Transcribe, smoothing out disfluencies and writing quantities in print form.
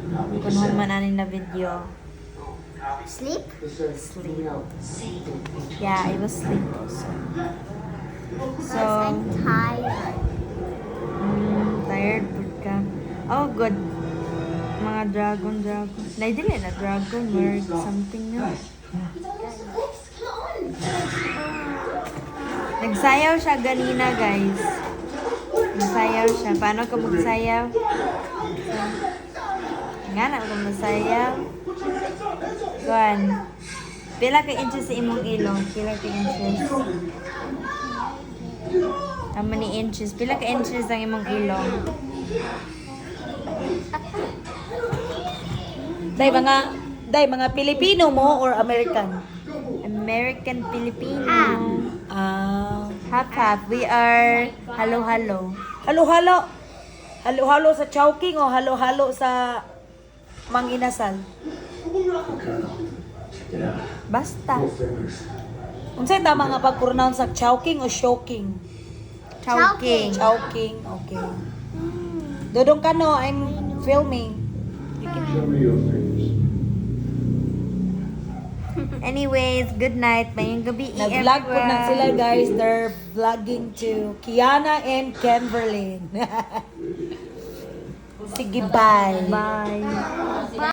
Kung human ani na video. Sleep? Sleep. Yeah, I will sleep also. So, I'm tired. Tired pud ka. Oh, good. Mga dragon, dragon. Nay, dili na dragon or something na. Nagsayaw siya ganina, guys. Nagsayaw siya. Paano ka magsayaw? Nga na ka magsayaw. Kuan. Pila ka inches sa imong ilong? Pila ka inches? How many inches? Pila ka inches ang imong ilong? Day mga Pilipino mo or American? American Filipino. Ah, Half half. We are halo-halo. Halo-halo. Halo-halo sa Chowking o halo-halo sa Mang Inasal? Basta. Unsay tama nga pag-pronounce sa Chowking o Showking? Chowking. Chowking, okay. Dodong Kano, I'm filming. Show me your face. Anyways, good night. Maayong gabi, Nag-vlog po na everyone. sila, guys. They're vlogging to Kiana and Kenverlyn. Sige, bye. Bye.